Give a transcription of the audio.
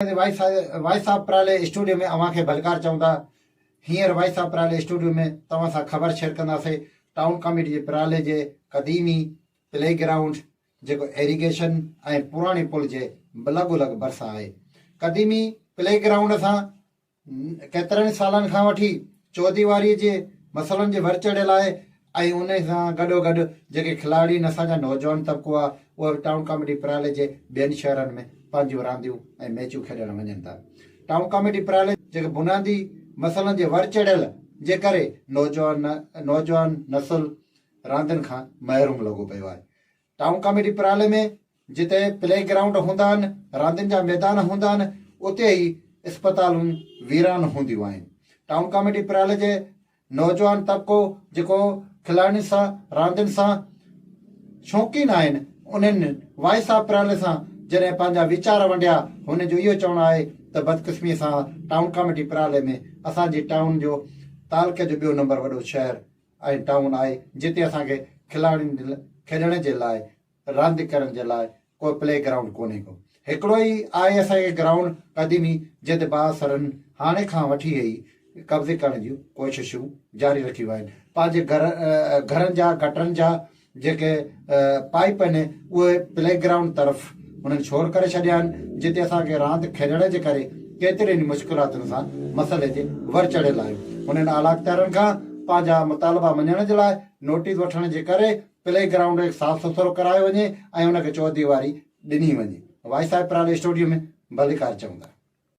Voice of پرالي studio ۾ اوهان کي ڀلڪار چئون ٿا. هينئر وائس آف پرالي اسٽوڊيو ۾ توهان سان خبر شيئر ڪنداسين ٽائون ڪاميٽي جي پرالي جي قديمي پلي گرائونڊ جيڪو ايريگيشن ۽ پراڻي پل جي لڳو لڳ ڀرسان آهي. قديمي پلي گرائونڊ سان ڪيترن ئي سالن کان وٺي چوديواريء جي مسئلن جي ور چڙهيل آهي ۽ ان سان گڏوگڏ جيڪي کلاڙي ۽ اسان جا نوجوان طبقو آهي اهي به ٽائون ڪاميٽي پرالي جي ٻين شهرن ۾ پنهنجون رانديون ۽ ميچون کيڏڻ وڃن ٿا. ٽائون ڪاميٽي پرالي جيڪي بنيادي مسئلن جي ور چڙهيل جي ڪري نوجوان نوجوان نسل راندين کان محروم لڳو پيو آهي. ٽائون ڪاميٽي پرالي ۾ جتي پلي گرائونڊ هوندا آهن، راندين جا ميدان هوندا آهن، اتي ئي اسپتالون ويران هونديون آهن. ٽائون ڪاميٽي پرالي جي نوجوان طبقو جيڪو کلاڙين سان راندين سان شوقين آهن، انهن وائس آف پرالي سان جڏهن پنهنجا ويچار ونڊيا، هن جو اهو چوڻ آهي ته بدقسمي سان ٽائون ڪاميٽي پرالي ۾ اسان جي ٽائون جو تعلقي جو ٻيو نمبر وڏو شهر ۽ ٽائون آهي، جتي اسان کي کلاڙين کيڏڻ جي لاء راند ڪرڻ جي لاء ڪو پلي گرائونڊ ڪونهي ڪو. هڪڙو ئي آهي اسان کي گرائونڊ قديمي جنهن تي بااثرن هاڻي کان وٺي ئي قبضي ڪرڻ جون ڪوششون جاري رکيون آهن. پنهنجي گهرن جا گٽرن جا جيڪي پائيپ آهن اهي پلي گرائونڊ طرف انهن ڇوڙ ڪري ڇڏيا آهن جتي اسان کي راند کيڏڻ جي ڪري ڪيترين ئي مشڪلاتن سان مسئلي جي ور چڙهيل آهيون. انهن اعليٰ اختيارن کان پنهنجا مطالبا مڃڻ جي لاء نوٽيس وٺڻ جي ڪري پلي گرائونڊ صاف سٿرو ڪرايو وڃي ۽ ان کي چوديواري ڏني وڃي. وائس آف پرالي اسٽوڊيو ۾ ڀليڪار چون ٿا.